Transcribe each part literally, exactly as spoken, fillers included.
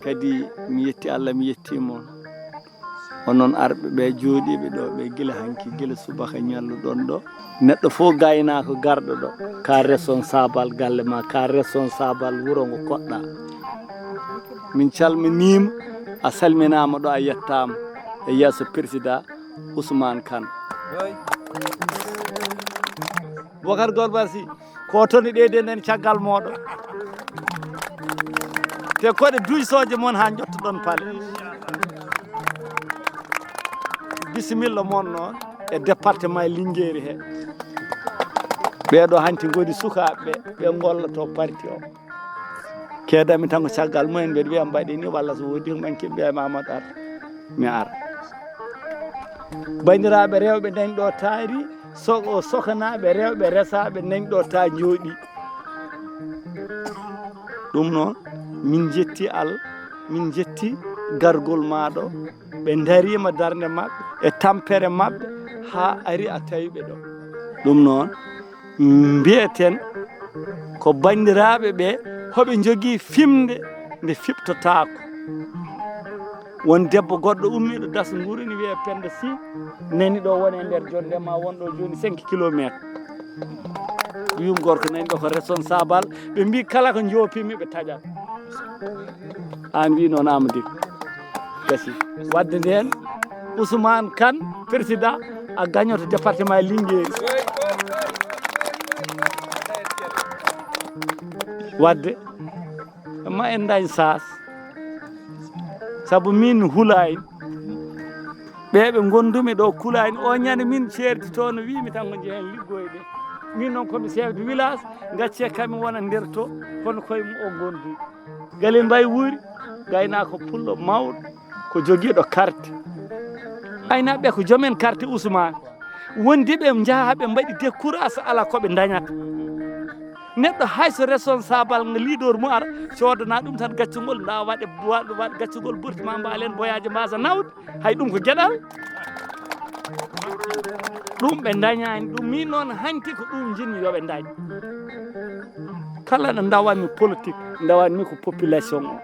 Kadi mi yetti Allah, mi yetti mon. Onon arɓe ɓe, jooɗiiɓe ɗo ɓe gila hanki, gila subaka ñalluɗon ɗo. Neɗɗo fof gaynaako garɗo ɗo, ka responsable galle ma, ka responsable wuro ngo koɗɗa. Min calminiima, a salminaama ɗo, a yettaama e yeeso président Ousmane Kane. Bokar Golbasi, ko toon e ɗeede nden caggal mooɗon. Te koɗe duusooje mon haa njottoɗon pale. Bisimilla mon noon e département e Linguéri he. Ɓeeɗo hanti ngoni sukaaɓe ɓe ngollotoo parti o. Keedami tan ko caggal mumen, mbeɗa wiya mbaɗi ni, walla so woodi ko ɓen keɓi, mbiya Mamadou ar, mi ara. Banndiraaɓe rewɓe dañ ɗo taari, so-, sokanaaɓe rewɓe resaaɓe dañ ɗo taa njooɗi. Ɗum noon, min njetti Allah, min njetti gargol maa ɗo. Ɓe ndariima darnde maɓɓe e tampere maɓɓe haa ari a tawi ɓe ɗo. Ɗum noon, mbiyeten ko banndiraaɓe ɓe, hoɓe njogii fimde nde fiɓtotaako. Won debbo goɗɗo ummiiɗo Das Nguru ina wiyee Penda Sy, nani ɗo won e nder jonde ma, won ɗo jooni cinq kilomètres. Yum gorko nani ɗo ko responsable, ɓe mbii kala ko joopimi ɓe taƴat. Aan wii noon Amadou Ly. Gasi. Wadde ndeen, Ousmane Kane, président, a gañoto département e Linguéri. Wadde, ma en dañ saas. Sabu min mi hulaani. Ɓee ɓe ngondumi ɗo kulaani. O ñande min ceerti to no wiimi tan ko njehen liggoyde. Min noon ko mi chef de village, gacce kam mi wona nder to, kono koye mum o ngondi. Galen Mbaye wuuri, gaynaako pullo mawɗo, ko jogiiɗo carte. Aynaaɓe ɓe ko joom en carte Ousmane. Wondi ɓe njaha ɓe mbaɗi décourage, ala ko ɓe ndañata. Neɗɗo hay so responsable nga leader mo ara, coodana ɗum tan gaccungol, nda waɗe, waɗe, waɗe gaccungol burti ma mbaalen boyaaji mbasa nawde. Hay ɗum ko geɗal. Ɗum ɓe ndañaani ɗum. Min noon hanti ko ɗum njinmi yo ɓe ndañ. Kala ɗo ndawanmi politique, ndawanmi ko population o.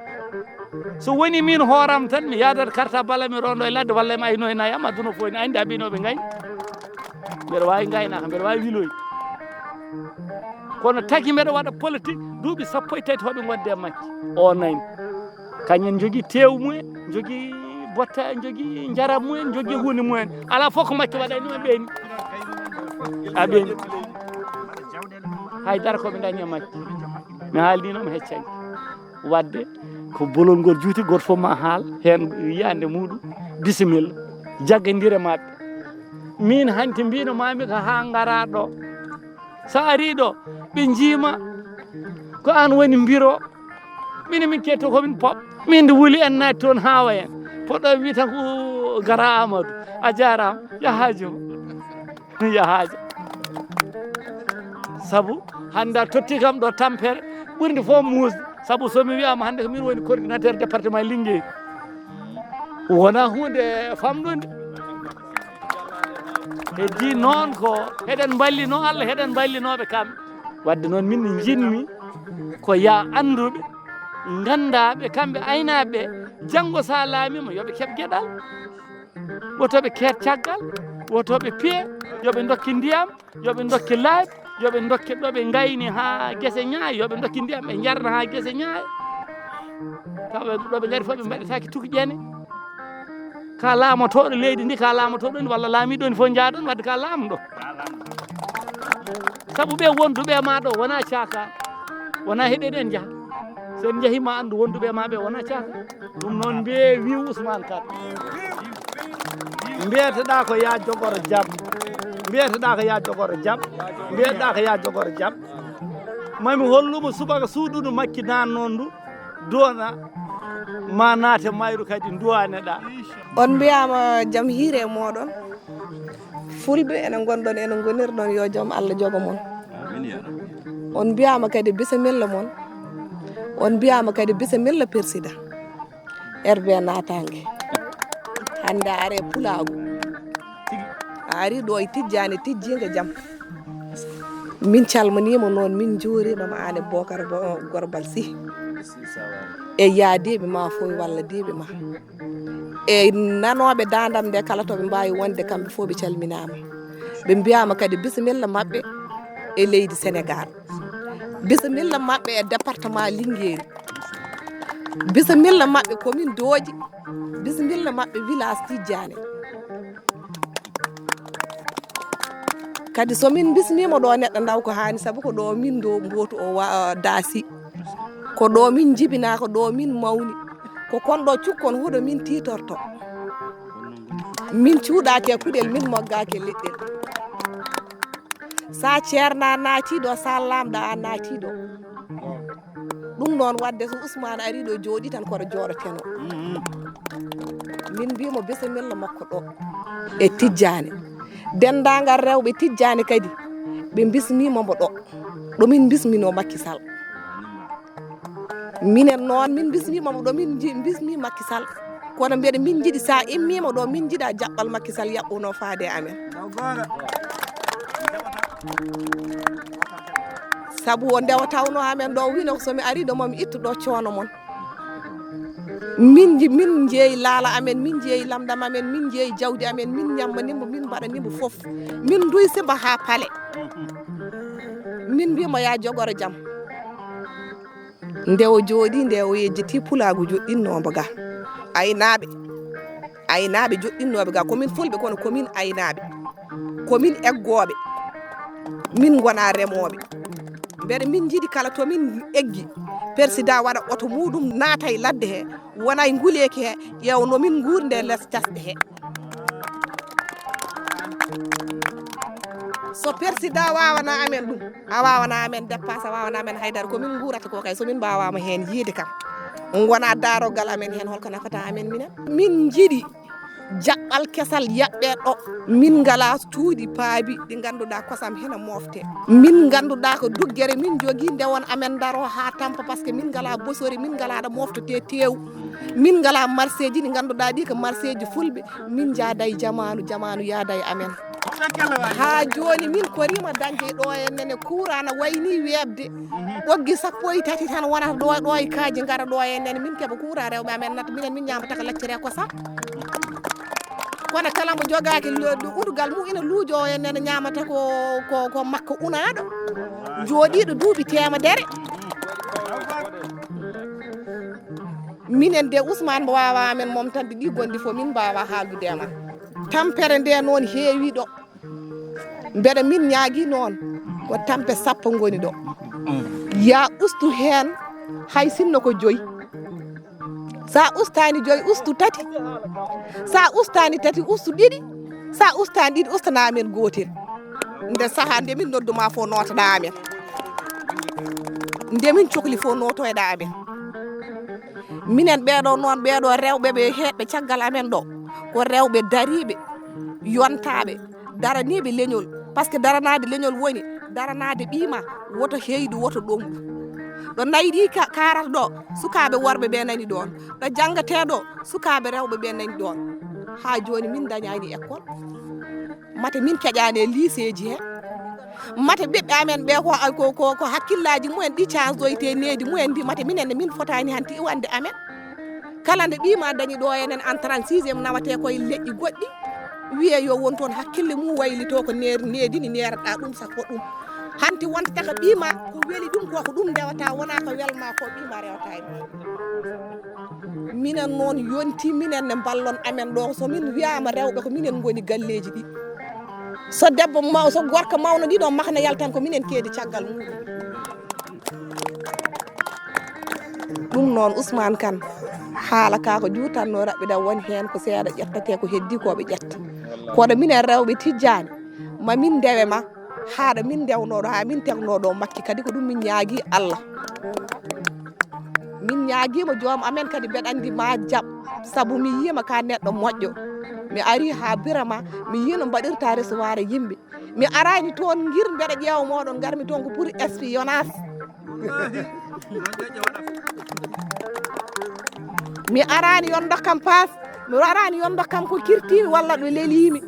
So woni min hooram tan, mi yaadat carte bala mi rondo e ladde, walla mi ayno e nayi am, aduna fof ene anndi abinooɓe ngañ. Mbeɗa waawi ngaynaaka, mbeɗa waawi wiloy. Kono tagi mbeɗa waɗa politique, duuɓi sappo e tati hoɓe ngonde e makki. O nani. Kañum en njogii teewu mumen, njogii botta, njogii njaram mumen, njogii huunde mumen. Alaa fof ko makki waɗani ɗum, ɓeeni. A ɓeeni. Hay dara ko ɓe ndañi e makki. Mi haalni noon, mi heccani. Wadde ko bolol ngol juuti, gooto fof ma haal heen yiyannde muɗum. Bisimilla. Jaggondire maɓɓe. Min hanti mbino mami ko haa ngara ɗo. So ari ɗo, ɓe njiima ko aan woni mbiro. Min, min ketto ko min pop. Min nde wuli en naati toon haa wayen. Poɗɗo wi tan ko gara Amadou. A jaaraama. Yahaajo. Yahaajo. Sabu hannde a totti kam ɗo tampere ɓurde fof muusde. Sabu so mi wiyama hannde ko min woni coordinateur département Linguéri. Wona huunde famɗunde. Heddi noon ko heɗen mballino Allah, heɗen mballinoɓe kamɓe. Wadde noon min ne njinmi ko ya annduɓe, nganndaɓe, kamɓe aynaaɓe, janngo sa laamima yoɓe keɓ geɗal. Woto ɓe keet caggal, woto ɓe piye, yoɓe dokke ndiyam, yoɓe dokke laabi, yoɓe dokke ɗo ɓe ngayni haa gese ñaay, yoɓe dokke ndiyam ɓe njarna haa gese ñaay. Tawa ɗo ɓe ngari fof ɓe mbaɗataake tuki ƴene. Ka laamotooɗo leydi ndi, ka laamotooɗo ndi, walla laamiiɗo ndi fof njaaɗon wadde ka laamɗo. Sabu ɓe wonduɓe ma ɗo wona caaka, wona heɗen en njaha. So en njahi ma anndu wonduɓe ma ɓe wona caaka. Ɗum noon mbiye wi Ousmane Kane. Mbiyeteɗa ko ya jogor jam. Mbiyeteɗa ko ya jogor jam. Mbiyeteɗa ko ya jogor jam. Mami hollumo subaka suudu ndu makki nan noon ndu. Duwana. Ma naate mayru kadi nduwaneɗaa. On mbiyaama jam hiire e mooɗon. Fulɓe ene ngonɗon, ene ngonirɗon, yo jam Allah jogo mon. On mbiyaama kadi bisimilla mon. On mbiyaama kadi bisimilla persidaa. R B naataange. Hannde a are pulaagu. A ari ɗo e tijjaani tijjiinga jam. Min calmaniima noon, min njuuriima ma aan e Bookar Bo-, Gorbal Sih. E yaadiiɓe ma fof walla diiɓe ma. E nanooɓe daandam nde kala to ɓe mbaawi wonde, kamɓe fof ɓe calminaama. Ɓe mbiyaama kadi bisimilla maɓɓe e leydi Senegaal. Bisimilla maɓɓe e département Linguère. Bisimilla maɓɓe commune Dooƴi. Bisimilla maɓɓe village Tijjaane. Kadi so min bismiima ɗo neɗɗo ndaw ko haani, sabu ko ɗo min ɗo mbootu o wa-, daasi. Ko ɗo min njibinaa, ko ɗo min mawni. Ko kon ɗo cukkon huɗo min tiitorto. Min cuuɗaaki e kuɗel, min moggaaki e leɗɗel. Sa ceerno naati ɗo, sa laamɗo a naati ɗo. Ɗum noon waɗde so Ousmane ari ɗo jooɗi tan koto jooɗoteno. Min mbimo bisimilla makko ɗo e Tijjaani. Denndaangal rewɓe Tijjaani kadi ɓe bismiima mo ɗo. Ɗo min bismino Macky Sall. Minen noon, min bismiima mo ɗo, min nji-, bismi Macky Sall. Kono mbeɗa, min njiɗi sa immiima ɗo, min njiɗa jaɓɓal Macky Sall yaɓɓuno faade e amen. Sabu o ndewa tawno amen ɗo, wino so mi ari ɗo, mami ittu ɗo coono mon. Min nji-, min njeeyi laala amen, min njeeyi lamɗam amen, min njeeyi jawdi amen, min ñammanimo, min mbaɗanimo fof. Min nduysimo haa pale. Min mbimo ya jogoro jam. Nde o jooɗii, nde o yejjiti pulaagu joɗɗinnoomo ga. Aynaaɓe, aynaaɓe joɗɗinnooɓe ga, ko min fulɓe, kono ko min aynaaɓe, ko min eggooɓe, min ngona remooɓe. Mbeɗa min njiɗi kala to min eggi, persidaa waɗa oto muuɗum naata e ladde he, wona e nguleeki he, ƴeewa no min nguurdi e les casɗe he. So persidaa waawana amen ɗum, a waawana amen dépasse, a waawana amen haydara, ko min nguurata ko kay, so min mbaawaama heen yiide kam. Ngona daarogal amen heen, holko nafata amen minen? Min njiɗi jaɓɓal kesal yaɓɓee ɗo. Min ngala cuuɗi paabi ɗi ngannduɗaa kosam hena mofte. Min ngannduɗaa ko duggere min jogii nde won amen ndaro haa tampa, parce que min ngala bosori, min ngala ɗo mofte te teew. Min ngala marseeji ɗi ngannduɗaa ɗi ko marseeji fulɓe. Min njaada e jamaanu, jamaanu yaada e amen. Haa jooni min koriima dañde ɗo e nene kuura na wayni weeɓde. Ɓoggi sappo e tati tan wonata ɗo, ɗo e kaaji ngara ɗo e nene. Min keɓa kuura rewɓe amen nata, minen min ñaamata ko laccere kosam. Kono kala mo jogaaki lo-, udugal mum ina luujo o e nene ñaamata ko, ko, ko makko unaaɗo. Jooɗiiɗo duuɓi teemedere. Minen de Ousmane mo waawa amen momtande ɗi gonɗi fof min mbaawa haaldude e ma. Tampere nde noon heewi ɗo. Mbeɗa min ñaagi noon ko tampe sappo ngoni ɗo. Ya ustu heen hay sinno ko joyi. Sa ustaani joyi, ustu tati. Sa ustaani tati, ustu ɗiɗi. Sa ustaani ɗiɗi, ustana amen gootel. Nde saha nde min nodduma fof nootana amen. Nde min cokli fof nootoyɗa amen. Minen ɓeeɗo noon, ɓeeɗo rewɓe ɓe heeɓɓe caggal amen ɗo, ko rewɓe dariiɓe, yontaaɓe, daraniiɓe leñol. Parce que daranaade leñol woni daranaade ɓiima, woto heyɗu, woto ɗomɗu. Ɗo nayi ɗi ka-, kaarata ɗo, sukaaɓe worɓe ɓe nani ɗoon. Ɗo janngatee ɗo, sukaaɓe rewɓe ɓe nani ɗoon. Haa jooni min ndañaani école. Mate min keƴaani e liiseeji he. Mate ɓiɓɓe amen ɓe ko, ko, ko, ko hakkillaaji mumen ɗi caasdoyte needi mumen ndi, mate minen ne min fotaani hanti iwande amen. Kala nde ɓiima dañi ɗo enen en trente-sixième nawate koye leƴƴi goɗɗi, wiye yo won toon hakkille mum waylito ko neer-, needi ni neerɗa ɗum safo ɗum. Hanti wontata ko ɓiima ko weli ɗum ko, ko ɗum ndewata, wona ko welma ko ɓiima rewata e mum. Minen noon yonti minen ne mballon amen ɗo, so min wiyama rewɓe ko minen ngoni galleji ɗi. So debbo maw-, so gorko mawno ɗiɗo mahna yaltan ko minen keedi caggal muɗum. Ɗum noon Ousmane Kane, haala ka ko juutanno raɓɓiɗa woni heen ko seeɗa ƴettate ko heddi ko ɓe ƴetta. Kono minen rewɓe tijjani, ma min ndewe ma, haɗa min ndewnoɗo, ha min tegnoɗo makki kadi ko ɗum min ñaagi Allah. Min ñaagiima joom amen kadi, mbeɗa anndi ma jaɓ, sabu mi yiima ka neɗɗo moƴƴo. Mi ari haa bira ma, mi yii no mbaɗirta recevoir yimɓe. Mi arani toon ngir mbeɗa ƴeewa mooɗon, ngarmi toon ko pour espionnage. Mi arani yon dokkam paas, mi arani yon dokkam ko kirtimi walla ɗo lelimi.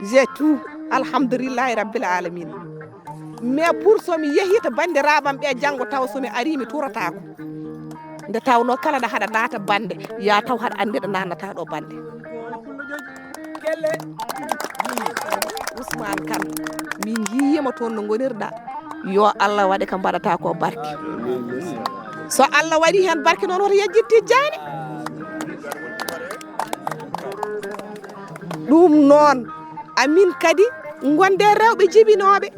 J'ai tout, alhamdulillahi rabbil alamin. Mais pour so mi yehi to banndiraaɓam ɓe janngo taw so mi ari mi turataako. Nde tawnoo kala ɗo haɗa naata bannde, ya taw haɗa anndi ɗo naannata ɗo bannde. Ousmane Kane, min njiyiima toon no ngonirɗa. Yo Allah waɗe ko mbaɗata ko barke. So Allah waɗi heen barke noon, woto yejjit Tijjaani. Ɗum noon, amin kadi ngonde rewɓe jibinooɓe.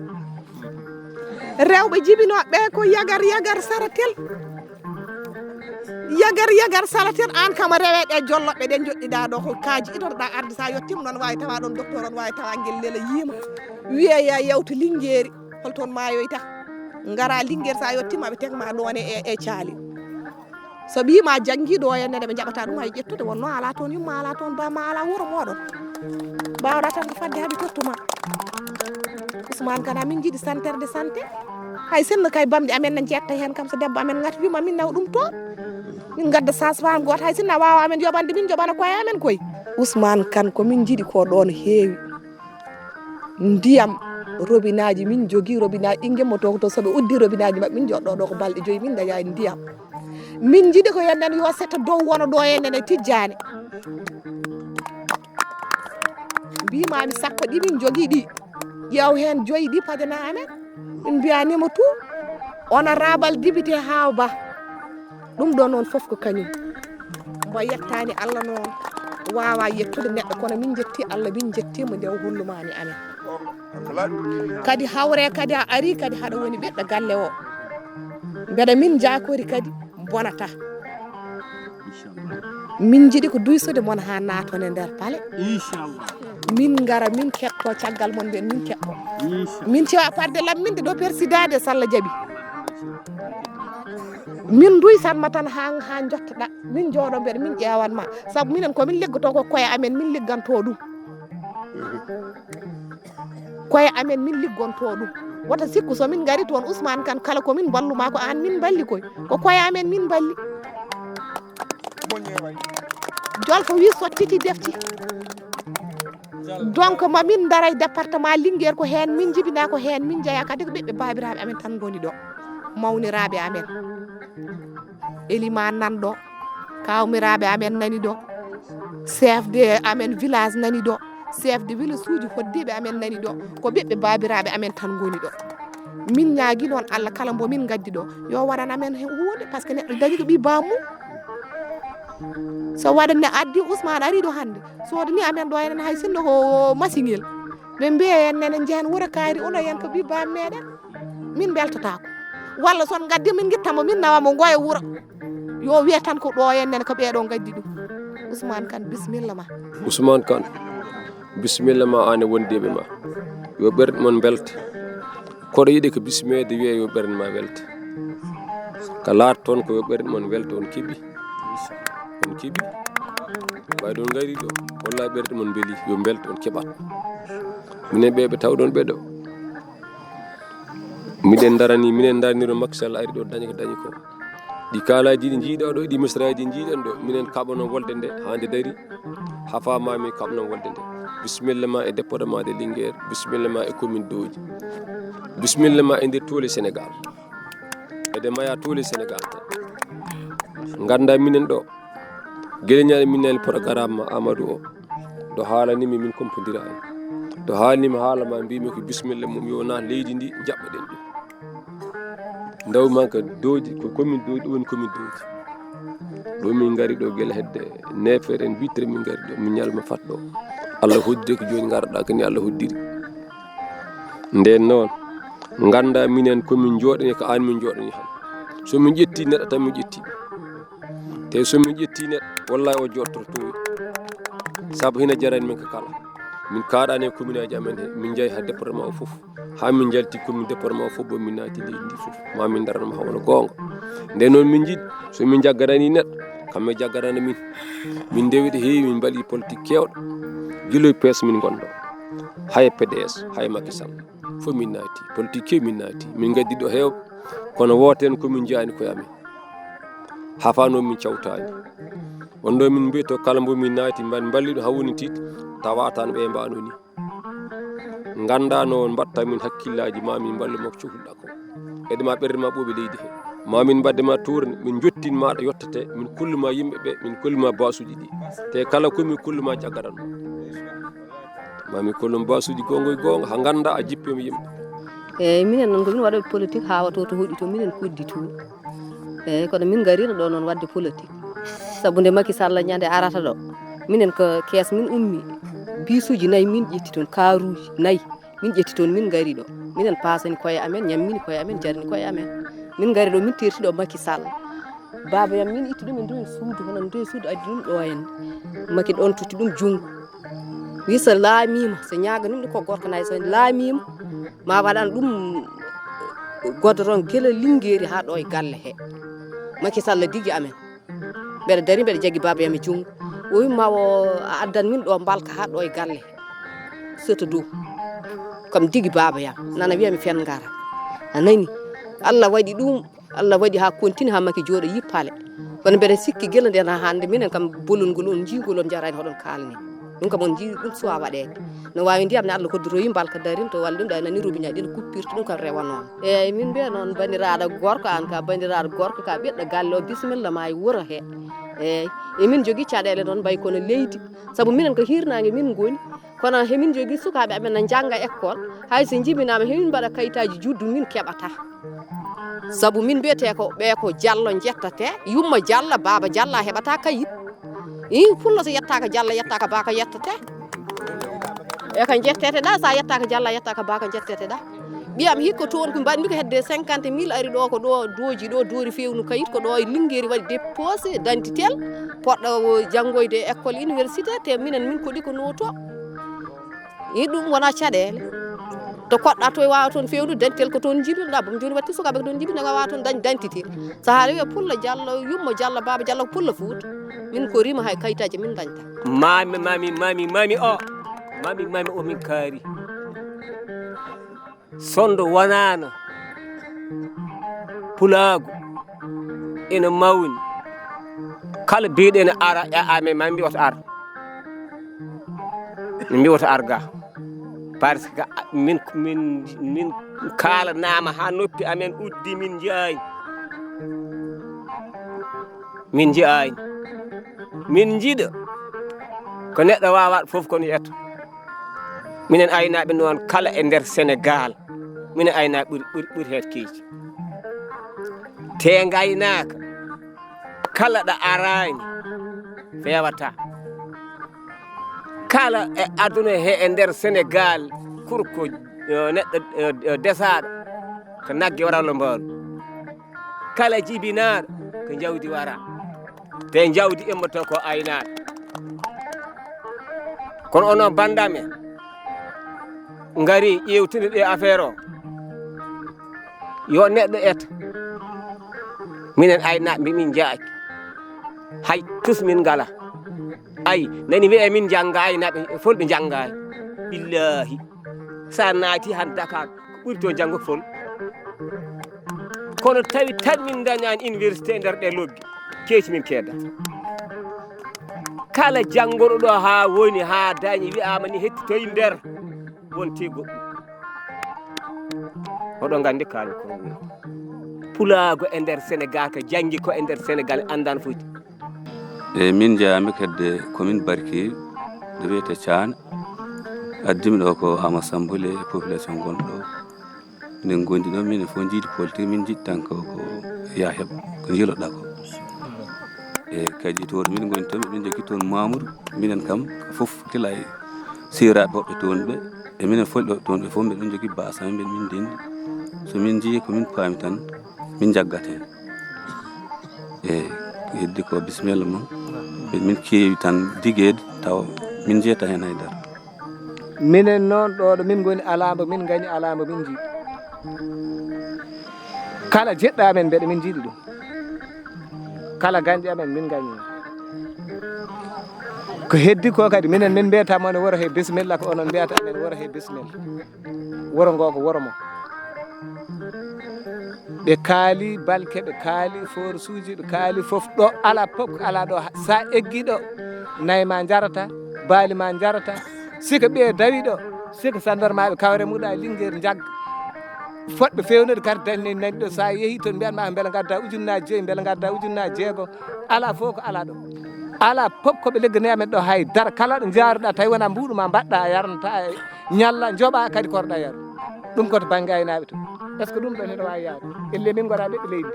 Rewɓe jibinooɓe ko yagar yagar saratel. Yagar yagar saratel, aan kam a rewe ɗe jolloɓe ɗe njoɗɗiɗa ɗo, ko kaaji itotoɗa arde, sa yettima noon waawi tawa ɗon docteur, on waawi tawa ngel lela yiima. Wiye ya yewta Lingeeri, hol toon maayoyta. Ngara Lingeeri, sa yettima ɓe tegma ɗon e, e, e caali. So ɓii ma janngi ɗo e nene, ɓe njaɓata ɗum hay ƴettude, wonno ala toon yumma, ala toon ba ma, ala wuro moɗon. Mbawɗa tan ko fadde haɓe tottuma. Ousmane Kane, amin jiɗi santere de santé. Hay sinno kay bamɗi amen ne jetta heen kam, so debbo amen ŋati yumma, min nawa ɗum toon. Min ngadda sage-femme gooto, hay sinno a waawa amen yoɓande, min joɓana koye amen koy. Ousmane Kane, ko min jiɗi ko ɗo no heewi. Ndiyam robinaaji, min njogii robinaaji ɗi ngimmoto ko to, so ɓe uddi robinaaji maɓɓe, min njooɗo ɗo ko balɗe joyi, min ndañaani ndiyam. Min njiɗi ko yenden yo setta dow wona ɗo e nene Tijjaani. Mbimami sappo ɗi min njogii ɗi, ƴeew heen joyi ɗi pajana amen. Min mbiyanima tout, honorable député Haw Ba. Ɗum ɗo noon fof ko kañum. Mbo yettani Allah noon wawa yettude neɗɗo, kono min jetti Allah, min jettima nde o hollumani amen. Kadi hawre kadi a ari kadi haɗa woni ɓiɗɗo galle o. Mbeɗa min jakori kadi bonata. Min jiɗi ko duysude mon ha naton e nder palais. Inchallah. Min ngara, min ketto caggal mon, mbiyen min ketto. Inchallah. Min cewa parde lamminde ɗo persidade, so Allah jaɓi. Min duysanma tan ha, ha jottoɗa. Min jooɗo mbeɗa, min ƴewanma. Sabu minen ko min liggoto ko koye amen, min ligganto ɗum. Koye amen min liggonto ɗum. Wota sikku so min ngari toon Ousmane Kane, kala ko min mballuma ko an min mballi koy. Ko koye amen min mballi. Jolfo wi sottiti defti. Donc ma min ndaray département Linguère ko heen min jibina, ko heen min jeeya, kadi ko ɓiɓɓe baabiraaɓe amen tan ngoni ɗo. Mawniraaɓe amen. Eliman nan ɗo, kawmiraaɓe amen nani ɗo, chef de amen village nani ɗo, chef de village uji hoddiiɓe amen nani ɗo, ko ɓiɓɓe baabiraaɓe amen tan ngoni ɗo. Min ñaagi noon Allah kala mbo min ngaddi ɗo, yo waɗan amen he huunde, par ce que neɗɗo dañi ko ɓii baammum. So waɗan ne addi Ousmane ari ɗo hannde, sodani amen ɗo enen hay sinno ko masiŋel. Ɓe mbiya en nene njehen wuro kaari, uno yen ko ɓii baam meɗen. Min mbeltotaako. Walla son ngaddi min ngitta mo, min nawa mo ngoya wuro. Yo wiye tan ko ɗo en nene ko ɓeɗo ngaddi ɗum. Ousmane Kane, bismilla ma. Ousmane Kane, bismilla ma an e wondiɓe ma. Yo ɓerɗe mon mbelta. Koɗo yiɗi ko bismeede wiye yo ɓerɗe ma welta. Ka laata toon ko yo ɓerɗe mon welta, on keɓi. On keɓi. Ɓay ɗon ngari ɗo, wallahi ɓerɗe mon mbeli, yo mbelta, on keɓat. Minen ɓe ɓe tawɗon ɓe ɗo. Miɗen darani, minen daraniro Macky Sall ari ɗo dañi ko dañi ko. Ɗi kalaji ɗi jiiɗa ɗo, ɗi misraji ɗi jiiɗen ɗo, minen kaɓano wolde nde, hande dari, ha famami kaɓano wolde nde. Bismillah ma e département de Linguère, bismillah ma e commune doji. Bismillah ma e nder tole Sénégal. Eɗen maya tole Sénégal tan. Ganda minen ɗo, geleñaɗe min nani programme ma Amadou o. To haalanimi min compondira en. To haalanimi haala ma mbimi ko bismillah mum yo naat leydi ndi, jaɓɓoɗen ɗum. Ndaw man ko doji, ko commune doji, ɗo woni commune doji. Ɗo min ngari ɗo gila hedde neefere en, huit heures min ngari ɗo, min ñalma fat ɗo. Allah hoddiri ko joni ngarɗa ko ni Allah hoddiri. Nden noon, ganda minen ko min jooɗani ko an min jooɗani han. So min ƴetti neɗɗo tan min ƴetti. Te so min ƴetti neɗɗo, wallahi o jottoto towi. Sabu hina jarani min ko kala. Min kaaɗaani e commune aji amen he, min njahi haa département o fof. Haa min njalti commune département o fof, bo min naati leydi ndi fof. Ma min ndaran ma haa wona goonga. Nde noon min njiɗi, so min njagganani neɗɗo, kamɓe jagganana min. Min ndewi ɗo heewi, min mbaɗi politique keewɗo. Gila e P S min ngonɗo. Hay P D S, hay Macky Sall. Fof min naati. Politique keewi min naati. Min ngaddi ɗo heewɓe. Kono wooten ko min njiyaani koye amen. Haa faa noon min cawtaani. Wonɗo min mbiya to kala mbo min naati, mban mballi ɗo haa woni tiit, tawa tan ɓe mbaano ni. Ngannda no mbatta min hakkillaaji ma min mballu ma ko cohluɗa ko. Eɗe ma ɓerɗe ma ɓooɓe leydi he. Ma min mbadde ma tourné, min jottin ma ɗo yottete, min kollu ma yimɓe ɓe, min kollu ma basuuji ɗi. Te kala ko min kollu ma jaggaran ma. Ma min kollu ma basuuji goonga e goonga, haa ngannda a jippima yimɓe. Eeyi, minen noon ko min waɗooɓe politique haa wato to hoɗi to minen koddi to. Eeyi, kono min ngariino ɗo noon waɗde politique. Sabu nde Macky Sall ñande arata ɗo, minen ko kees min ummi. Bisuuji nayi min ƴetti toon, kaaruuji nayi min ƴetti toon, min ngari ɗo. Minen paasani koye amen, ñammini koye amen, jarni koye amen. Min ngari ɗo, min terti ɗo Macky Sall. Baaba yam min itti ɗum, min ndowi suudu, hono ndowi suudu addi ɗum ɗo en. Macky ɗoon totti ɗum junngo. Wi so laamiima, so ñaaganiima ɗum ko gorko nayi, so laamiima, ma waɗan ɗum godoron gila Lingeeri haa ɗo e galle he. Macky Sall digi amen. Mbeɗa dari, mbeɗa jaggi baaba yam e junngo. O wi ma o addan min ɗo mbalka haa ɗo e galle he. Soto dow. Kam digi baaba yam. Nana wiya mi fen ngara. A nani? Allah waɗi ɗum. Allah waɗi haa kontini haa Macky jooɗo yi paale. Kono mbeɗa sikki gila nden haa hannde minen kam bolol ngol on njiigol on njaraani hoɗon kaalni. Ɗum kam on njii ɗum suwa waɗeede. No waawi ndiyam ne Allah hoddoroyi mbalka darinto walla ɗum ɗa nani robinet ɗin kuppirta ɗum kam rewa noon. Eeyi, min mbiya noon banndiraaɗo gorko, aan ka banndiraaɗo gorko ka ɓiɗɗo galle o bisimilla ma e wuro he. Eeyi, emin jogii caɗeele noon mbayi kono leydi. Sabu minen ko hiirnaange min ngoni. Kono hemin jogii sukaaɓe amen na njannga école. Hay so njibinaama hemin mbaɗa kayitaaji juddu min keɓata. Sabu min mbiyetee ko ɓee ko Jallo njettatee, yumma Jalla, baaba Jalla heɓata kayit. Ii, pullo so yettaaka Jalla, yettaaka baaka yettatee. E ka njetteteɗa, sa yettaaka Jalla, yettaaka baaka njetteteɗa. Ɓiyam hikka toon ko mbaɗmi ko hedde cinquante mille ari ɗo ko ɗo dooji ɗo doori fewnu kayit ko ɗo e Lingeeri waɗi déposé d'identité poɗɗo janngoyde e école université te minen min koɗi ko noto. I ɗum wona caɗeele. To koɗɗa to e waawa toon fewnude dentel ko toon njibinoɗa boom jooni watti sukaaɓe ko toon njibinoɗa wawa toon dañ dentité. Sahaa rewi e Pullo Jallo yummo Jallo baaba Jallo ko Pullo Fuuta. Min ko rima hay kayitaji min dañta. Mami mami mami mami o mami mami o min kaari. Sondo wonano pulaagu ina mawni. Kala biɗo ene ara e amen ma mbiyoto ar mbiyoto ar ga. Parce que min min min kaalanama ha noppi amen uddi min njiyaani. Min njiyaani. Min njiɗa ko neɗɗo wawaɗo fof kono yetto. Minen aynaaɓe noon kala e nder Senegaal minen aynaaɓe ɓuri ɓuri ɓuri heed keeci. Te ngaynaaka kala ɗo araani fewata. Kala e aduna he e nder Senegaal kurko neɗɗo desaaɗo ko nagge wara lombaru. Kala jibinaaɗo ko jawdi wara. Te jawdi immoto ko aynaaɓe. Kono onon bandam en ngari ƴeewtini ɗe affaire o. Yo neɗɗo eto. Minen aynaaɓe mbi min jaaki. Hay tus min ngala. Ay nani wiye min jannga aynaaɓe fulɓe njanngaani. Billahi. Sa naati han Dakar ko ɓuri to janngo fol. Kono tawi tan min dañani université nder ɗe lobbi keeci min keeda. Kala janngoɗo ɗo ha woni ha dañi wiyama ni hettitoyi nder wonti goɗɗum. Oɗo gandi kala ko woni pulaago e nder Sénégal ko janngi ko e nder Sénégal andan foti. E min jeeyami kedde commune Barki ɗo wiyete Thiane. Addimi ɗo ko Ama Sambouli e population gonɗo ɗo. Minen gondi ɗo minen fof jiidi politique min jiɗi tan ko ko ya heɓ ko jiloɗa ko. E kadi to ɗo min gondi to miɗen jogui toon Mamoudou minen kam fof kila e seraɓe woɓɓe toon ɓe e minen fof ɗo toon ɓe fof mbiɗen jogui base amen mbiɗen min ndendi. So min jeeyi ko min paami tan min jaggat hen. Eyi, heddi ko bisimilla mum. Min keewi tan digeede tawa min jeeta heen haydara. Minen noon ɗo ɗo min ngoni alaa mbo min ngañi, alaa mbo min njiɗi. Kala jeɗɗo amen mbeɗa min njiɗi ɗum. Kala gañɗo amen min ngañi. Ko heddi ko kadi minen min mbiyata mon woro he bisimilla ko onon mbiyata amen woro he bisimilla. Woro ngo ko woro mo. Ɓe kaali balke, ɓe kaali forsuuji, ɓe kaali fof ɗo alaa pop ko alaa ɗo. Sa eggi ɗo, nayi ma njarata, baali ma njarata. Sika ɓiye dawi ɗo, sika sandarmaaɓe kawre muɗa Linguère njagga. Fotɓe fewnude kadi dañde nani ɗo, sa yehi toon mbiyan ma mbele ngadda ujunnaaji joyi, mbele ngadda ujunnaaji jeego. Alaa fof ko alaa ɗo. Alaa pop ko ɓe leggani amen ɗo hay dara. Kala ɗo njaaruɗa tawi wona mbuuɗu ma mbaɗɗa a yarnata, a ñalla, njoɓa kadi korɗa yar. Ɗum ko to bannge aynaaɓe to. Est-ce que ɗum ɗon ene waawi yaade? Elle min ngona ɓiɓɓe leydi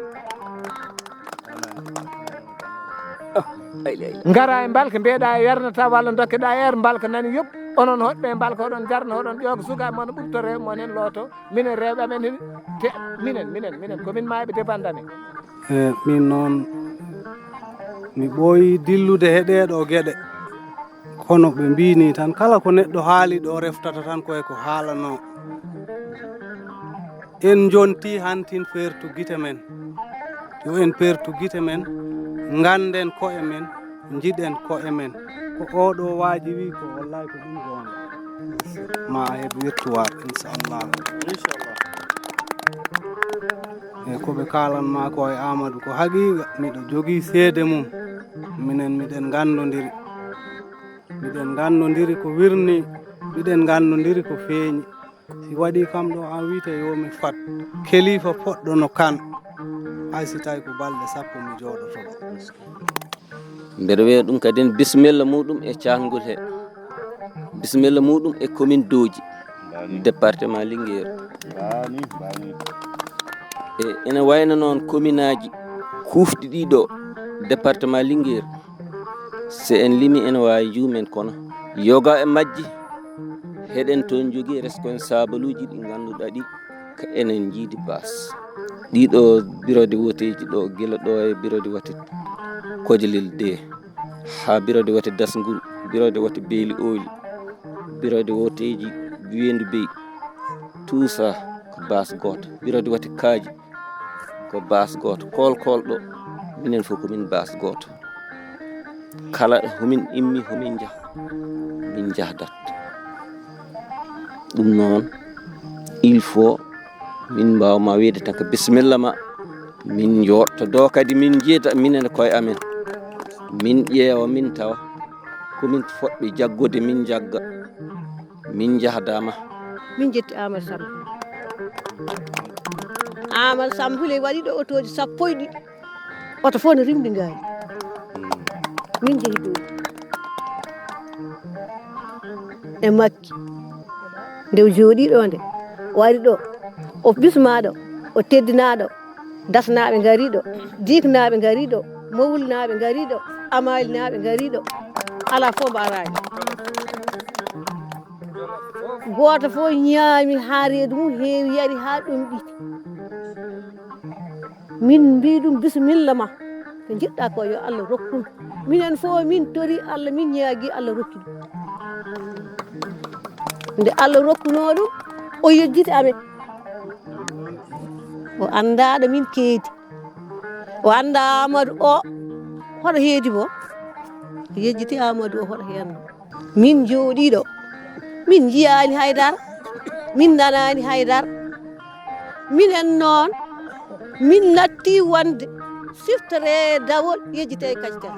ndi. Ngara e mbalka, mbeɗa yarnata walla dokkeɗa yar mbalka nani yoɓ. Onon hoɗɓe e mbalka, oɗon jarna, oɗon ƴooga sukaaɓe mon, ɓurto rewɓe mon heen looto. Minen rewɓe amen heen, te, minen, minen, minen, ko min maayɓe debande amen. E, min noon, mi ɓooyi dillude he ɗee ɗoo geɗe. Kono ɓe mbiini tan, kala ko neɗɗo haali ɗo, reftata tan ko e ko haalanoo. En njontii hantin feertu gite men. Yo en peertu gite men, ngannden ko'e men, njiɗen ko'e men. Ko oo ɗoo waaji wii ko, wallaay ko ɗum goonga. Ma a heɓ wirtuwaar, inchallah. E ko ɓe kaalan ma ko e Amadou, ko haqiiqa, miɗo jogii seede mum. Minen miɗen nganndondiri. Miɗen nganndondiri ko wirnii, miɗen nganndondiri ko feeñi. Si waɗii kam ɗo, an wiyte yo mi fat. Kelifa poɗɗo no kan, hay si tawi ko balɗe sappo mi jooɗoto ɗo. Mbeɗa wiya ɗum kadi bisimilla muɗum e caangol he. Bisimilla muɗum e commune Dooji, département Linguère. E ene wayno noon commune aji kufɗi ɗi ɗo, département Linguère. So en limi ene waawi juumen, kono yoga e majji, heɗen toon jogii responsable uji ɗi ngannduɗaa ɗi, ko enen njiidi bas. Ɗiɗo bureau de vote ji ɗo, gila ɗo e bureau de vote Kodilel deux, haa bureau de vote Dasnguru, bureau de vote Beeli Ooli, bureau de vote ji Weendu Bey, tout ça ko bas gooto. Bureau de vote Kaaji, ko bas gooto. Kool kool ɗo, minen fof ko min bas gooto. Kala homin immi, homin njah-, min njahdat. Ɗum noon, il faut min mbaawa ma wiyde tan ko bisimilla ma. Min njooɗto ɗo kadi, min njiida minen e koye amen. Min ƴeewa, min tawa ko min fotɓe jaggude, min njagga. Min njahdama. Min jetti Amadou Samba. Amadou Samba Houleye waɗi ɗo otooji sappo e ɗiɗi. Oto fof no rimɗi ngaari. Min jehi ɗo e makki. Nde o jooɗi ɗo nde, o ari ɗo, o bismaɗo, o teddinaɗo. Dasnaaɓe ngari ɗo, Diiknaaɓe ngari ɗo, Mowulnaaɓe ngari ɗo, Amaalinaaɓe ngari ɗo, alaa fof mbo araani. Gooto fof ñaami haa reedu mum heewi, yari haa ɗomɗiti. Min mbii ɗum, bisimilla ma, ko njiɗɗaa ko yo Allah rokku ɗum. Minen fof min tori Allah, min ñaagi Allah rokki ɗum. Nde Allah rokkunoo ɗum, o yejjiti amen. O anndaa ɗo min keedi. O anndaa Amadou o hoɗo heedi mo. Yejjiti Amadou o hoɗo heen. Min njooɗii ɗo. Min njiyaani haydara. Min nanaani haydara. Minen noon, min natti wonde siftore dawol yejjitee kacitee.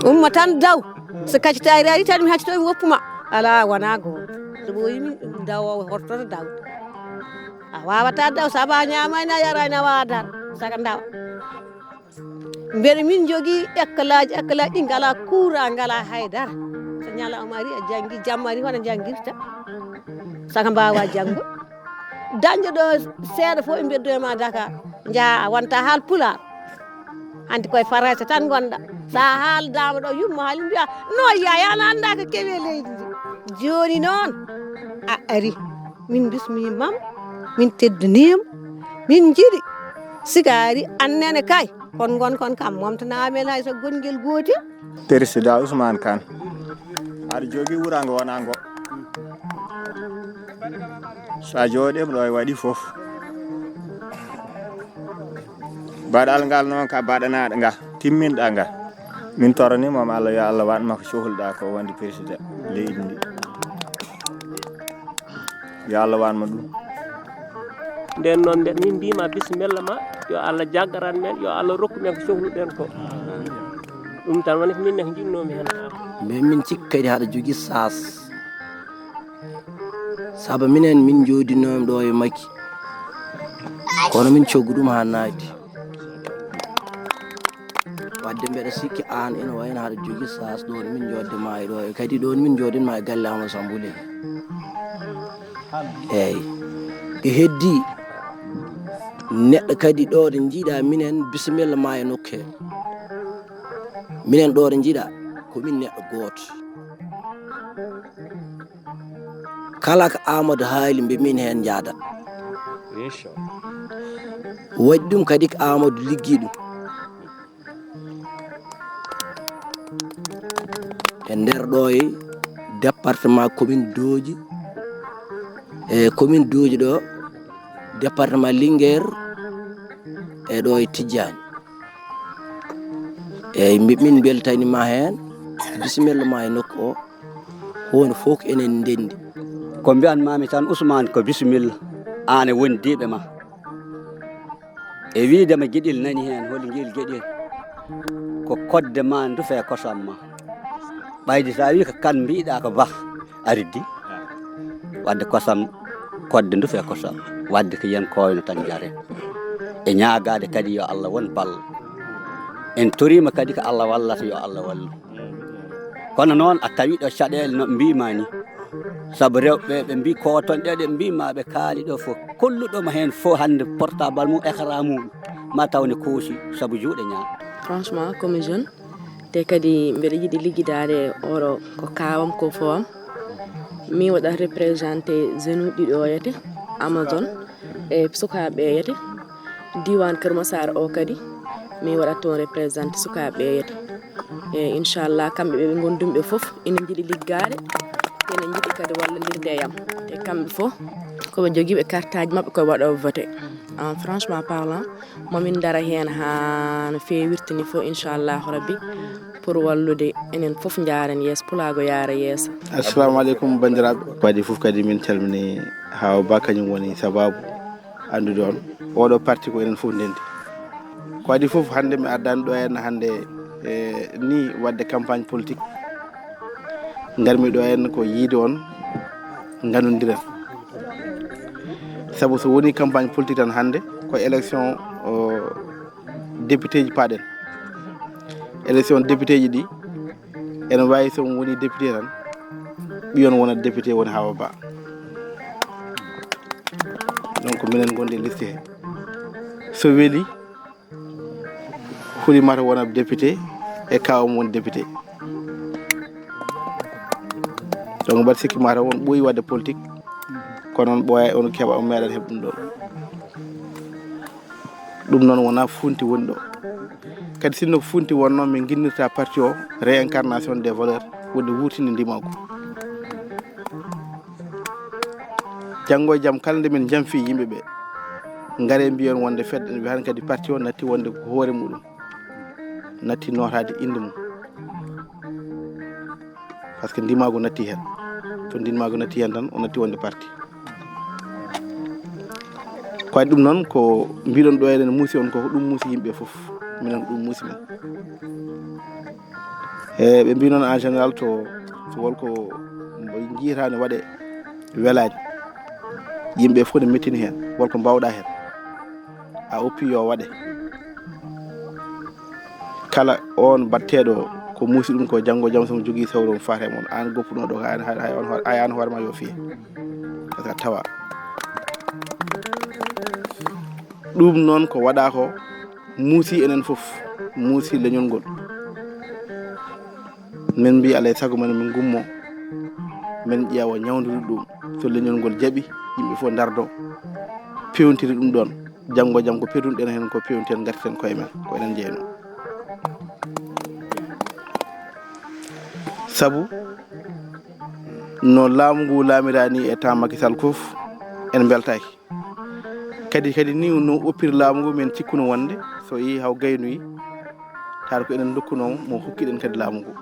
Umma tan daw. So kacitaari ari tan mi haccitoy mi woppu ma. Alaa, wonaa goonga. So ɓooyi min ɗum daw o hortoto daw. A waawataa daw, sabu a ñaamaani, a yaraani, a waawaa dar. Saka ndawa. Mbeɗa min njogii ekkalaaji, ekkalaaji ɗi ngalaa kuuraa, ngalaa haydara. So ñalawma ari, a janngi, jamma ari, hono njanngirta. Saka mbaawaa janngo. Dañde ɗo seeɗa fof e mbeddu e ma Dakar. Njaha a wonta haal pulaar. Hanti koye Farayse tan ngonɗa. So a haaldaama ɗo, yumma haali mbiya, "No yaaya, an anndaa ko kewi e leydi ndi." Jooni noon, a ari. Min bismii mam, min teddinii ma, min njiɗi. Sika ari, annene kay, kon ngon kon kam, momtanaa men hay so gonngel gootel. Président Ousmane Kane. Aɗa jogii wuraango wonaa ngo. So a jooɗiima ɗo e waɗi fof. Baɗal ngal noon ka baɗanaaɗo nga, timminɗa nga. Min torani mo Allah, yo Allah waɗ ma ko cohluɗa ko wonde président leydi ndi. Yo Allah waɗ ma ɗum. Nden noon, nde min mbima bisimilla ma, yo Allah jaggaran men, yo Allah rokku men ko cohluɗen ko. Ɗum tan woni ko min ne ko jiɗnomi hen. Min, min cikki kadi haɗa jogii saas. Sabu minen min jooɗinomi ɗo e makki. Kono min coggu ɗum haa naati. Wadde mbeɗa sikki aan ina wayno haɗa jogii saas ɗon min jooɗde ma e ɗo e kadi ɗon min jooɗinma e galle Amadou Sambou Leye. Eeyi. E heddi neɗɗo kadi ɗo ɗo njiiɗa minen bisimilla ma e nokku he. Minen ɗo ɗo njiiɗa ko min neɗɗo gooto. Kala ko Amadou haali mbe min heen njaadat. Waɗi ɗum kadi ko Amadou liggi ɗum. E nder ɗo e département commune Dooji, e commune Dooji ɗo, département Linguère, e ɗo e Tijjani. Eeyi, mbi-, min mbeltaniima heen, bisimilla ma e nokku o, huunde fof ko enen ndenndi. Ko mbiyan mami tan, Ousmane, ko bisimilla, aan e wondiiɓe ma. E wiide ma geɗel nani heen, holi ngel geɗel? Ko kodde ma ndufe kosam ma. Ɓayde so a wii ko kan mbiɗa ko bah, a riddi. Wadde kosam, kodde ndufe kosam. Wadde ko yen koyno tan jare. E ñaagaade kadi yo Allah won ballo. En toriima kadi ko Allah wallata, yo Allah wallu. Kono noon a tawi ɗo caɗeele no mbima ni. Sabu rewɓe ɓe mbi ko toon ɗe, ɗe mbima ɓe kaali ɗo fof. Kolluɗo ma heen fof hannde portable mum, écran mum, ma taw ne koosi sabu juuɗe ñaaɗa. Franchement, comme jeune, te kadi mbeɗa yiɗi liggidaade oɗo ko kaawam ko fowam. Mi waɗa représenté jeune uji ɗiɗo o yete Amazon e sukaaɓe yete diiwaan Kër Massar o kadi. Mi waɗa toon représenté sukaaɓe yete. E inchallah, kamɓe ɓe ngondumi ɓe fof ina njiɗi liggaade, ina njiɗi kadi wallondirde e yam. E kamɓe fof ko ɓe jogiiɓe kartaaji maɓɓe, ko ɓe waɗooɓe voté. En franchement parlant, momin dara heen haa no feewirta ni fof, inchallahu rabbi, pour wallude enen fof njaaren yeeso, pulaagu yaara yeeso. Assalamu aleykum, banndiraaɓe. Ko adii fof kadi min calmini Hawa Ba, kañum woni sabaabu anndude on. Oɗo parti ko enen fof ndenndi. Ko adii fof hannde mi ardaani ɗo henna hannde, e, ni waɗde campagne politique. Ngarmi ɗo henna ko yiide on, nganondiren. Sabu so woni campagne politique tan hannde ko élection, o, député ji paɗen. Élection député ji ɗi, ene waawi so on woni député tan, ɓiyon wona député woni Hawa Ba. Donc minen ngondi e liste he. So weli, huli mata wona député e kawam won député. Donc mbaɗa sikki mata won ɓooyi waɗde politique, kono on ɓooya, on keɓa, on meeɗan heɓ ɗum ɗon. Ɗum noon wonaa funti woni ɗo. Kadi sinno ko funti wonno, min nginnirta parti o réincarnation des valeurs, wonde wurtinde ndimaagu. Janngo e jam kala nde min jamfi yimɓe ɓe, ngare mbiyon wonde fedde, ɓe han kadi parti o natti wonde ko hoore muɗum, natti nootaade innde mum. Par ce que ndimaagu natti heen. So ndimaagu natti heen tan, o natti wonde parti. Ko waɗi ɗum noon, ko mbiɗon ɗo eɗen muusi on ko, ko ɗum muusi yimɓe fof. Minen ko ɗum muusi men. E ɓe mbi noon en général to, to wol ko mbo jiitaani waɗe welaani. Yimɓe fof ne mettini heen, wol ko mbawɗa heen. A oppi yo waɗe. Kala on batteɗo ko muusi ɗum ko janngo jam, so mo jogii sawro mo faate mon, an goppuɗo ɗo, hay, hay, hay on hoore, hay an hoore ma yo fiye. Parce que a tawa. Ɗum noon ko waɗa ko muusi enen fof, muusi leñol ngol. Min mbi alay sago men min gummo, min ƴeewa ñawdude ɗum. So leñol ngol jaɓi, yimɓe fof ndardo, pewntiri ɗum ɗon. Janngo jam ko peewtunoɗen heen ko peewnten, ngarten koye men, ko enen njeyno. Sabu No laamu ngu laamirani e temps Macky Sall fof, en mbeltaaki. Kadi, kadi ni no oppiri laamu ngu, min cikkuno wonde so yehi haw gaynoyi, taata ko enen dokkuno mo, mo hokkiɗen kadi laamu ngu.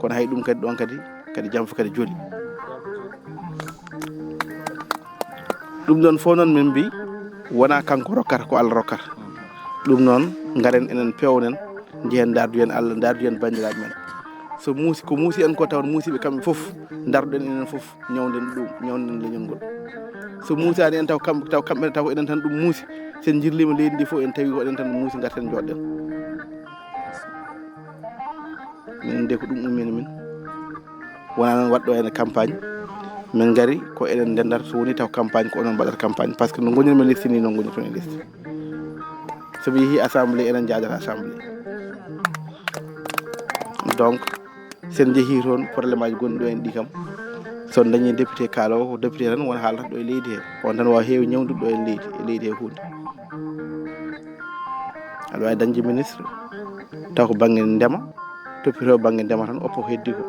Kono hay ɗum kadi ɗon kadi, kadi jam fof kadi joli. Ɗum ɗon fof noon min mbi wona kanko rokkata, ko Allah rokkata. Ɗum noon ngaren enen pewnen, njehen ndarduyen Allah, ndarduyen banndiraaɓe men. So muusi, ko muusi en ko tawon muusiɓe kamɓe fof, ndarduɗen enen fof, ñawden ɗum, ñawden leñol ngol. So muusaani en taw kam-, taw kamɓe taw ko enen tan ɗum muusi, sen jirliima leydi ndi fof en tawi ko enen tan ɗum muusi, ngarten jooɗɗen. Minen de ko ɗum ummini min. Wonaa noon waɗɗo ene campagne. Min ngari ko enen ndendata, so woni taw campagne ko onon mbaɗata campagne, par ce que no ngonirmi liste ni noon ngonirton e liste. So mi yehi assemblée enen njaadata assemblée. Donc sen njehi toon, probléme aji gonɗi ɗo en ɗi kam, so on dañi député kaalowo, ko député tan won haalata ɗo e leydi he, on tan wawa heewi ñawdude ɗo e leydi, e leydi he hunde. Aɗa wawi dañde ministre taw ko banggue ndema, toppito banggue ndema tan oppo ko heddi ko.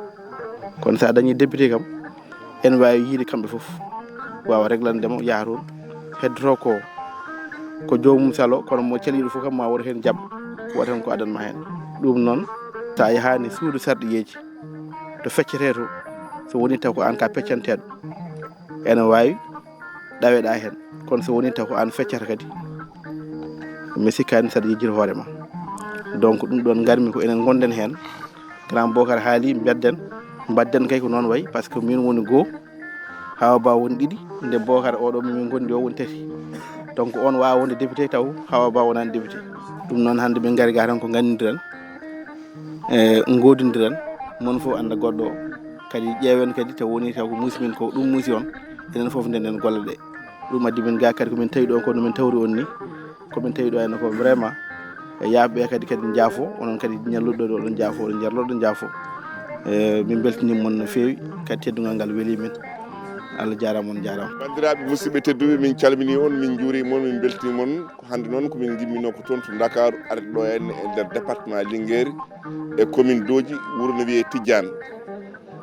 Kono sa dañi député kam, ene wawi yiide kamɓe foof, wawa réglande mo, yaha toon. Heddoto ko, ko joomum salo, kono mo caliɗo fof kam ma woto hen jaab, wata hen ko adanma hen. Ɗum noon, sa yahani suudu sarɗiyeji to feccete to, so woni taw ko an ka peccanteɗo, ene wawi ɗaweɗa hen. Kono so woni taw ko an feccata kadi, mi sikkani saɗa yejjita hoorema. Donc ɗum ɗon garmi ko enen gonden hen. Grand Bokar haali, mbedden, mbadden kay ko noon wayi, par ce que min woni goo, Hawa Ba woni ɗiɗi, nde Bokar oɗo min gondi o woni tati. Donc on wawa wonde député taw Hawa Ba wonani député. Ɗum noon hande min gari ga tan ko gandindiral, e godindiral, mon fof anda goɗɗo o. Kadi ƴeewen kadi taw woni taw ko muusi min ko ɗum muusi on, enen fof ndenden golle ɗe. Ɗum addi min ga kadi ko min tawi ɗo ko no min tawri on ni. Ko min tawi ɗo henna ko vraiment, e yaaɓe ɓe kadi, kadi jaafo, onon kadi ñalluɗo ɗo, oɗon jaafo, oɗon jarlo, oɗon jaafo. E, min beltini mon no feewi, kadi teddungal ngal weli min. Allah jarama, on jarama. Bandiraɓe musidɓe tedduɓe, min calmini on, min juurima on, min beltini mon. Ko hande noon ko min gimmino ko toon to Ndakaaru, arde ɗo henna e nder département Linguère, e commune Dooji, wuuro no wiye Tijjaan.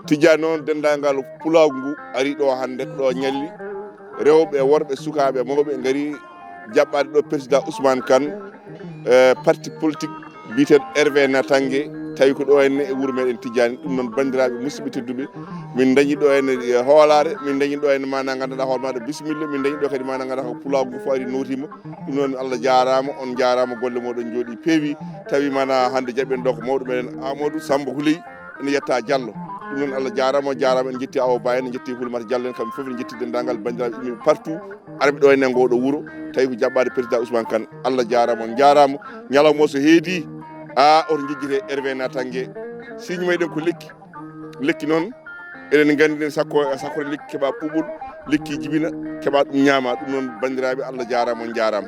Tijjaan noon, denndaangal pulaagu ngu ari ɗo hannde, ko ɗo ñalli. Rewɓe e worɓe, sukaaɓe e mawɓe ngari jaɓɓaade ɗo président Ousmane Kane, e parti politique biyeteeɗo R V Natangue, tawi ko ɗo henne e wuro meɗen Tijjani. Ɗum noon, banndiraaɓe musidɓe tedduɓe, min dañi ɗo henne, e, hoolaare, min dañi ɗo henne mana ngannduɗaa hoore maɗa bisimilla, min dañi ɗo kadi mana ngannduɗaa ko pulaagu ngu fof ari nootiima. Ɗum noon, Allah jaaraama, on jaaraama, golle moɗon njooɗi peewi. Tawi mana hannde jaɓen ɗo ko mawɗo meɗen Amadou Samba Houley. Ene yetta Diallo. Ɗum noon, Allah jaaraama, on jaaraama, en njetti Awa Ba en, en njetti Houlimata Diallo en, kamɓe fof en njetti denndaangal banndiraaɓe yimɓe partout arɓe ɗo henne e ngooɗo wuro, tawi ko jaɓɓaade président Ousmane Kane. Allah jaaraama, on jaaraama. Ñalawma o so heedi, a oto njejjite R V Natangue. Signe meɗen ko lekki. Lekki noon, eɗen nganndi ɗen sakko, sakko lekki keɓa ɓuuɓol, lekki jibina, keɓa ɗum ñaama. Ɗum noon, banndiraaɓe, Allah jaaraama, on jaaraama.